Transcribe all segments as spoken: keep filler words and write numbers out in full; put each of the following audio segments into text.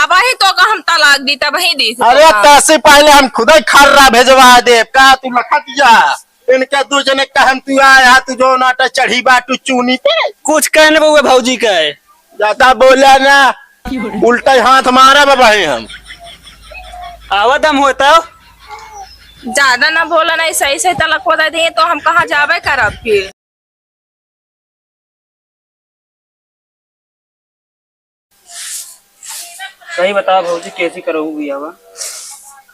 वही तो का हम तलाक दी, तब वही दी से अरे, तो का। तसे पहले हम खुदे खर्रा भेजवा देब का, तू लखत जा। इनके दू जने कहन तू आया, तू जौन आटा चढ़ी बा, तू चूनी पे। कुछ कहने बउआ भौजी का है। ज्यादा बोला ना, उल्टा हाथ मारा बा भाई हम। आवत हम होता। ज्यादा ना बोला, नहीं सही सही तलाक बता दिए तो हम कहाँ जाबे करब फिर। सही बतावा भौजी, कैसी करहु बियाहवा?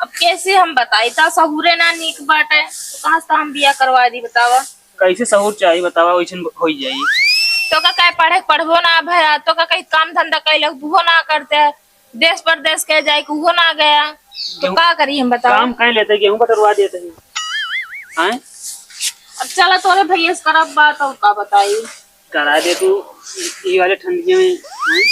अब कैसे हम बताई, ता सहूरे ना नीक बाटे, तो कहाँ से हम बियाह करवा दी बतावा? कैसे सहूर चाही बतावा, वैसन होई जाई। तो का कहे पढ़े के पढ़बो ना भया, तो का कहीं काम धंधा कैलक उहो ना करते, देश परदेश के जाए के उहो ना गया, तो गेहूं का करी हम बतावा? काम कहीं लेते, गेहूं बटरवा देते हैं। हैं? अब चला तोरे भैया से करब बात, और का बताई? करा दे तू, ई वाले ठंडिया में, हैं?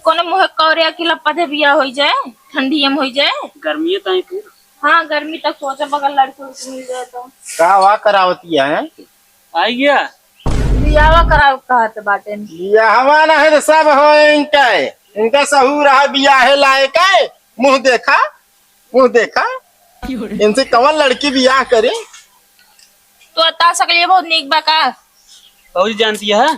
कोनो मुँह कौरिया की लपा दे बिया होई जाए, ठंडिया में होई जाए। गर्मी है ताई फिर। हाँ, गर्मी तक सोचा बगल लड़की उड़की मिल जाए तो। का वा करावतिया है? आई गया? बियावा कराव कहत बाटे। बियाहवा ना है तो सब हो इनका है। इनका सहूर है बियाहे लायक है। मुँह देखा, मुँह देखा। इनसे कवन लड़की बियाह करे? तो अता सकलिए बहुत नीक बा का? भौजी जानती है,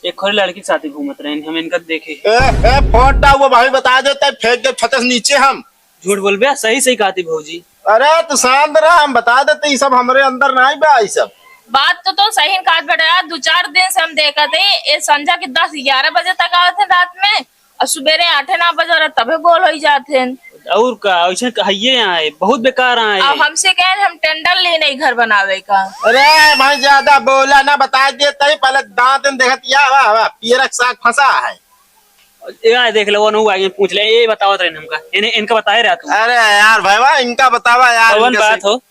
एक खोरी लड़की के साथे घूमत रहे, हम इनका देखे। ए, ए, फोटा वो भाई बता देता है, फेंक दे छत से नीचे हम। झूठ बोलबे, सही सही कहती भौजी। अरे तू शांत रह, हम बता देते, ई सब हमरे अंदर नाहीं बा, ई सब। बात तो, तो सही कहत बेटा, दू चार दिन से हम देखत है, ए संझा के दस ग्यारह बजे तक आवत है रात में, और सुबेरे आठे नौ बजे रहे तबे गोल होई जात हैं। और का, ऐसे कहिए यहाँ है, बहुत बेकार आए। अब हमसे कहे हम टेंडर ले नहीं घर बनावे का। अरे भाई ज्यादा बोला ना, बता दे तई पहले दांत में देखत या, वाह, वाह, पियरक साग फंसा है। ए, आ देख लो, वो नहु आगे पूछ ले, ये बतावत रहे हमका, इन्हें, इनका बताए रहा तू। अरे यार भाई, वाह, इनका बतावा यार, कौन इनका बात से हो?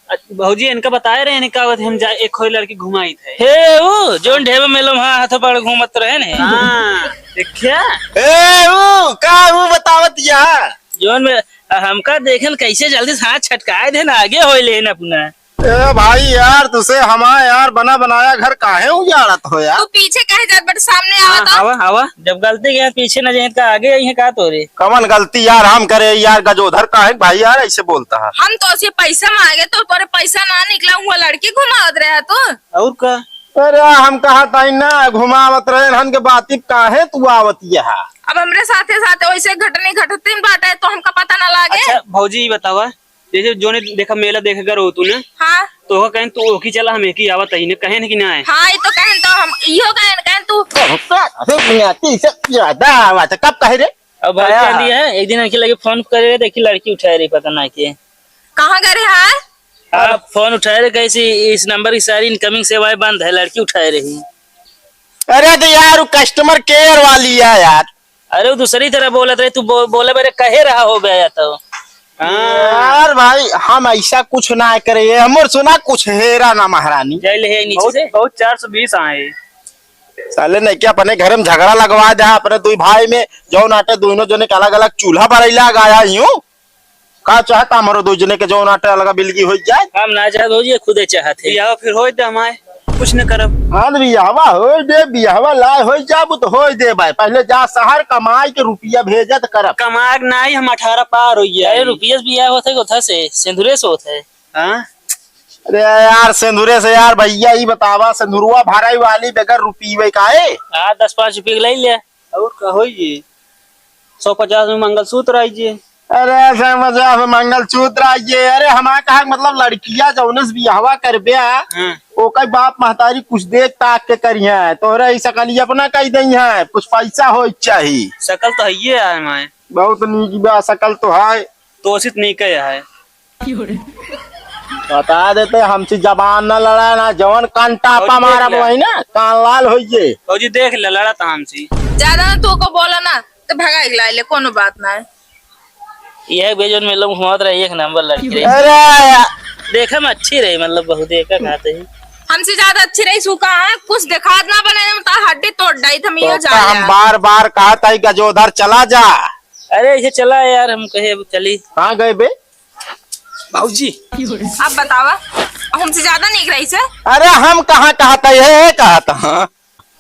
अ, भौजी, इनका बताए रहे, इनका बात हम जा, एक खोई लड़की घुमाई थे। हे, वो जोन ढेबे में लोग हाँ हाथों पकड़ घूमत रहे ने। हाँ, देखिया। ए, वो का वो बतावत या? जोन में, अ, हमका देखन कैसे जल्दी से हाथ छटकाए दे ना, आगे होई लेन अपना। ए भाई यार, तुसे हमार यार बना बनाया घर काहे उजाड़त हो यार? तू पीछे काहे जात बट सामने आवा हाँ, तो। आवा, आवा। जब गलती के पीछे न जाए तो आगे आई है का तोरे? कवन गलती यार हम करे यार, गजोधर काहे भाई यार ऐसे बोलता है? हम तो उसे पैसा मांगे तो तोरे पैसा ना निकला, हुआ लड़की घुमावत रहा तू। और का? अरे हम कहा ताई ना घुमावत रहे हन के बाती काहे तू आवत यहाँ? अब हमरे साथे साथे वैसे घटनी घटती बाटे तो हमका पता ना लागे। अच्छा भौजी, ई बतावा, जैसे जोने देखा मेला देखे गए रहो तू ने, हाँ। तो ओका कहेन तू ओकी चला, हम एकी आवत ही ने, कहेन कि ना आए? हाँ, ई तो कहेन तो हम इहो कहेन, कहेन तू। अरे बुनियादी से ज्यादा आवाज है। कब कहे रे? अब भाई आया। क्या दिया है? एक दिन आके लगे फोन करे रहे, देखी लड़की उठाए रही, पता ना के। कहाँ गए रहे हैं? आप फोन उठाए रहे, कैसी इस नंबर की सारी इनकमिंग सेवाएं बंद है, लड़की उठाए रही। अरे तो यार, वो कस्टमर केयर वाली है यार। अरे, वो दूसरी तरह बोलत रहे, तू बो-, बोले बरे कहे रहा हो बे या तो। हाँ। यार भाई, हम ऐसा कुछ ना करे, ये हमर सुना कुछ हेरा ना महारानी। जाए ले है नीचे बहुत, से। बहुत चार सौ बीस आए। साले ने क्या अपने घर में झगड़ा लगवा दे, अपने दुई भाई में, जौन आटे दोनों जने के अलग-अलग चूल्हा बरैला गाया यूं। का चाहता हमरो दो जने के जौन आटे अलगा बिलगी हो जाए? हम ना चाहत भौजी, ये खुदे चाहत है। बियाह फिर होए दे हमारे, कुछ न करब। हाँ, तो बियाहवा होए दे, बियाहवा लाए होए जाबू तो होए दे भाई। पहले जा शहर कमाई के रुपया भेजत करब। कमाग नाई, हम अठारह पार होइए। अरे रुपया से बियाह होत है, कोथा से? सिंदूरे से होत है। हाँ? अरे यार, सिंदूरे से यार भैया, ई बतावा, सिंदूरवा भराई वाली बगैर रुपये का है? हाँ, दस पाँच रुपये के ले ले। और का होई जी? सौ पचास में मंगलसूत्र आई जी। अरे, सौ पचास में मंगलसूत्र आई जी। अरे, हमारा कहा मतलब लड़किया जौने से बियाहवा करबे, हाँ। ओकर बाप महतारी कुछ देख ताक के करिहे, तोहरा ही सकल ही अपना कह दई है, कुछ पैसा हो चाही। सकल तो है ही है माए। बहुत नीक बा, सकल तो है। तोसित नीके है। बता देते, हमसे जबान ना लड़ा ना, जवन कान टापा भौजी देख मारा ले। वही ना, कान लाल होइए। भौजी देख ले, लड़ा था हमसे। ज्यादा ना तू को बोला ना, तो भगा के ला ले, कोनो बात ना है। यह बेजन में लोग घुमात रहे, एक नंबर लड़की रही। अरे यार। देखे में अच्छी रही, मतलब बहुत एक खाते ही। हमसे ज्यादा अच्छी रही, सू का है, कुछ दिखात ना बने, हम तो हड्डी तोड़ डाई, हम तो यो का जा हम यार। बार बार कहत है कि जो उधर चला जा। अरे ऐसे चला यार, हम कहे अब चली। कहाँ गए बे? बाबूजी। अब बतावा, हमसे ज्यादा नीक रही से? अरे हम कहाँ कहता है, कहता हाँ।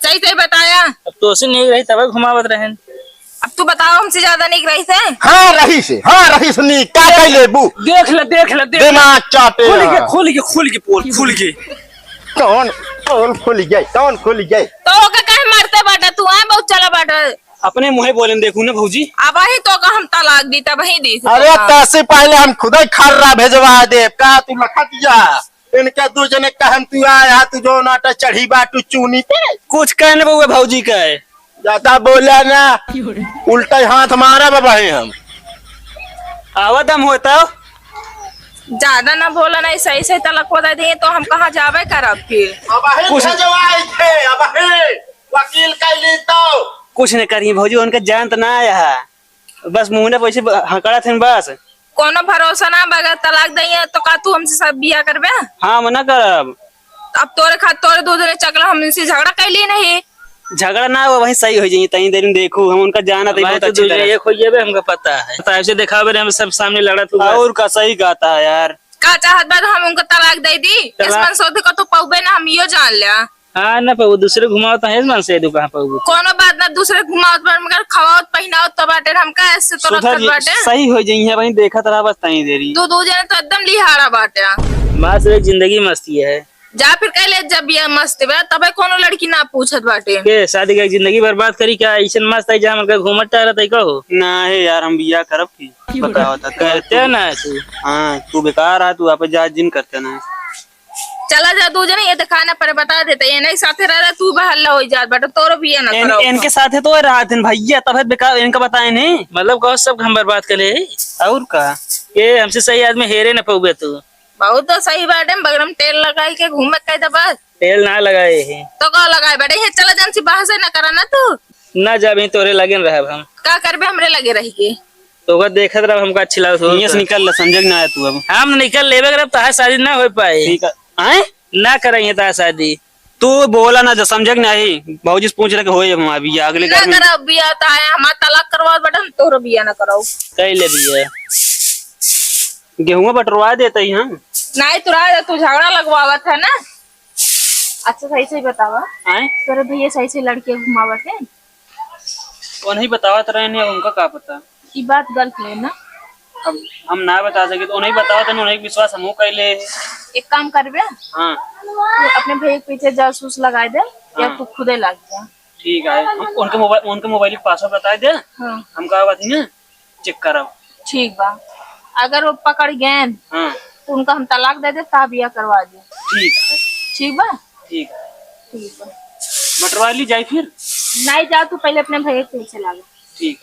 सही सही बताया। अब तोसे नीक रही तब घुमावत रहन। अब तू बताओ, हमसे ज्यादा नीक रहीस है? हाँ, रहीस है, हाँ, रहीस नीक, का कह लेबू? देख ले, देख ले, देख ले। दिमाग चाटे खुल गया, हैं। खुल गया, खुल गया पोल, खुल गया। कौन, कौन खुल गए, कौन खुल गए? तो ओके काहे मारते बाटा तू, हैं? बहुत चला बाटा। अपने मुँहे बोले न देखू ना भौजी। अब ही तो का हम तलाक दी, तब ही दी। अरे, तहसे पहले हम खुदे खर्रा भेजवा देब, का तू लखत जा? इनके दू जने कहन तू आया, तू जो नाटा चढ़ी बाटू चूनी पे। कुछ कहने बउआ भौजी कहे। ज्यादा बोला ना, उल्टा हाथ मारा बाबा है हम। आवा दम होता। ज्यादा ना बोला, नहीं सही सही तलाक बता दिए तो हम कहाँ जावे करब फिर? अब है कुछ भेजवाई थे, अब है वकील कैली तो। कुछ नहीं करी भौजी, उनका जानत ना आया है। बस मुँह ने पैसे ब-, हकड़ा थे बस। कोनो भरोसा ना, बगैर तलाक दइए तो का तू हमसे सब बिया करबे? हाँ, हम ना करब। अब तोरे खात तोरे दो जने चकला, हम इनसे झगड़ा कैली नहीं। झगड़ा ना हो, वही सही हो जाइए, तनी देर में देखू, हम उनका जानत है भाई, बहुत तू अच्छी दूजे तरह। एक हो जाबे, हमका पता है। तो ऐसे देखावे रे, हम सब सामने लड़त हुआ। और का सही कहता है यार। का चाहत बा, हम उनका तलाक दे दी? तलाक? इस मन सोधे का तो पौबे ना, हम यो जान लिया। हाँ, ना पाऊ, दूसरे घुमाओ तो है मन से, दू कहाँ पाऊ? कोनो बात ना, दूसरे घुमाओ, पर मगर खवाओ, पहिनाओ तो बाटे, हम का ऐसे तो सुधर रखत ये, बाटे। सही हो जाइए भाई, देखत रहा बस तनी देरी। दो, दो जने तो एकदम लिहाड़ा बाटे। माँ से एक जिंदगी मस्ती है। जा फिर कह ले, जब ये मस्त बा, तबे कोनो लड़की ना पूछत बाटे। के शादी का जिंदगी बर्बाद करी क्या? ऐसन मस्त है जहाँ मतलब घूमत टहरत है कहो? ना है यार, हम बिया करब की? बताओ तो। कहते ना तू। हाँ, तू बेकार है, तू आप जा जिन करते ना। चला जा दू जने, ये दिखाना पड़े, बता देते, ये नहीं साथे रह रहा, तू बहल्ला हो जात बाटे, तोरो बिया ना इन-, कराओ। इनके साथे तो रहा दिन भैया, तब है बेकार, इनका बताए नहीं। मतलब कहो सब हम बर्बाद कर ले। और का? ये हमसे सही आदमी हेरे न पौबे तू। बहुत तो सही बाटे, बगरम तेल लगाई के घूमे कह दे बस। तेल ना लगाए है। तो का लगाए बाटे? ये चला जान सी बाहर से ना करा ना तू। ना जाबे, तोरे लगे न रहब हम। का करबे हमरे लगे रह के? तो ओकर देखत रहब, हमका अच्छी लागत हो। हियां से निकल ले, समझे कि ना है तू अब। हम निकल लेबे करब, तहार शादी ना हो पाए। ठीक है। आए? ना कराइए तहार शादी। तू बोला ना, जो समझे कि नहीं, भौजी से पूछ रहे कि होए अब हमार बिया, अगले ना घर में। करब बिया, तो आए हमार तलाक करवाओ बेटा, हम तोहरो बिया ना कराओ। कह ले बिया। गेहुआ बटरवा देते ही हम। नहीं, तू रह जा, तू झगड़ा लगवावत है ना। अच्छा, सही सही बतावा। आए? तोरे भैया सही सही लड़के घुमावत है? वो नहीं बतावत रहे नहीं, अब उनका का पता? ई बात गलत है ना? अब हम ना बता सके तो उन्हें बतावत है, उन्हें विश्वास हमहू कैले। एक काम करबे? हाँ। तू अपने भैया के पीछे जासूस लगा दे, या हाँ। तू खुदे लग जा। ठीक है, हम उनके मोबाइल, उनके मोबाइल के पासवर्ड बता दे। हाँ। हम का बात है ना, चेक करब। ठीक बा, अगर वो पकड़ गए हाँ। तो उनका हम तलाक दे दे, ता बिया करवा दे। ठीक है। ठीक बा? ठीक है। ठीक बा। बटरवा ली जाए फिर? नहीं जा, तू पहले अपने भैया के पीछे लागे। ठीक।